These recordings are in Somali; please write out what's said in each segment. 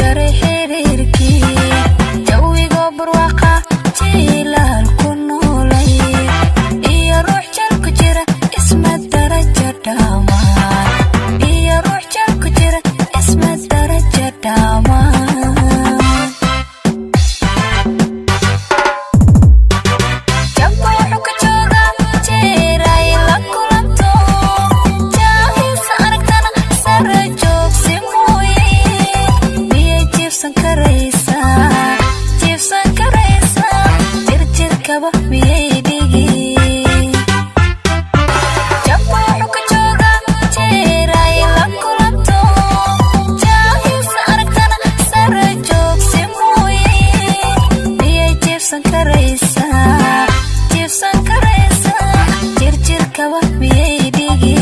Jaray xiriirkii jawigo barwaaqa jiilaal ku noolay iyo ruux jal ku jira isma daraja dhaamaan, iyo ruux jal ku jira isma daraja dhaamaan. Jabba wuxuu ka joogaa jeeray la kulanto, jaahiisa aragtana sare joogsi mooye, miyay jiibsan karaysaa, jiibsan karaysaa, jirjirkaba miyay dhigi? Jabba wuxuu ka joogaa jeeray la kulanto, jaahiisa aragtana sare joogsi mooye, miyay jiibsan karaysaa, jiibsan karaysaa, jirjirkaba miyay dhigi?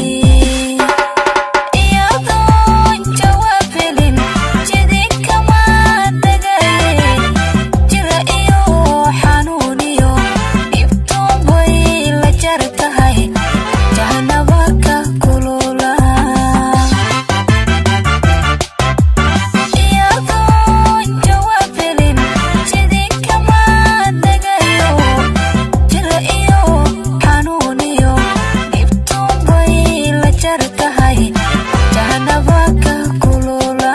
Iyadoon jawaab helin jidikama dagaye, jira iyo xanuun iyo dhibtuun bay la jar tahay, jahanaba ka kulula. Iyadoon jawaab helin jidikama dagayo, jira iyo xanuun iyo dhibtuun bay la jar tahay, jahanaba ka kulula.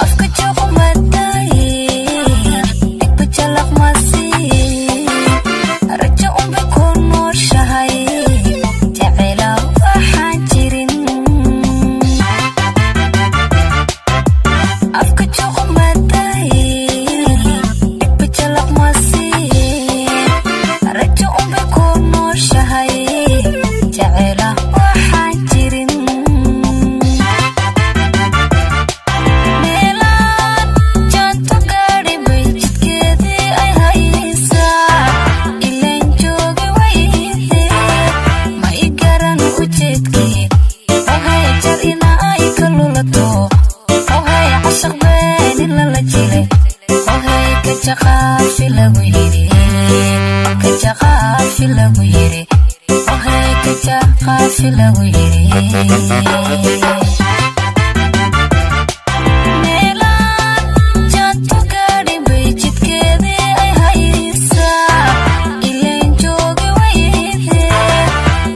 Afka juqmadaye dhigba jalaq masiin, rajo unbay ku nooshahay, jecela waxaan jirin. Afka juqmadaye dhigba jalaq masiin, rajo unbay ku nooshahay, jecela waxaan jirin. Meelaan jaanto gaadhi bay jidkeedii ay haysaa, ilaan joogi weyde ma i garan ujeedkii. Ohay jar ina ay ka lulato, ohay cashaq been in lala jiray, ohay kajaqaafi lagu yiri, kajaqaafi lagu yiri, ohay kajaqaafi lagu yiri. Meelaan jaanto gaadhi bay jidkeedii ay haysaa, ilaan joogi weyde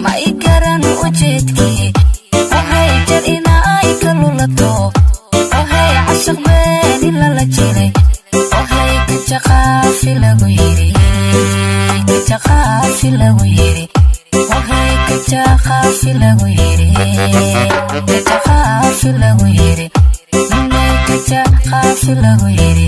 ma i garan ujeedkii. Ohay jar ina ay ka lulato, ohay cashaq been in lala jiray, ohay kajaqaafi lagu yiri, kajaqaafi lagu yiri, ohay kajaqaafi lagu yiri, kajaqaafi lagu yiri, minay kajaqaafi lagu yiri.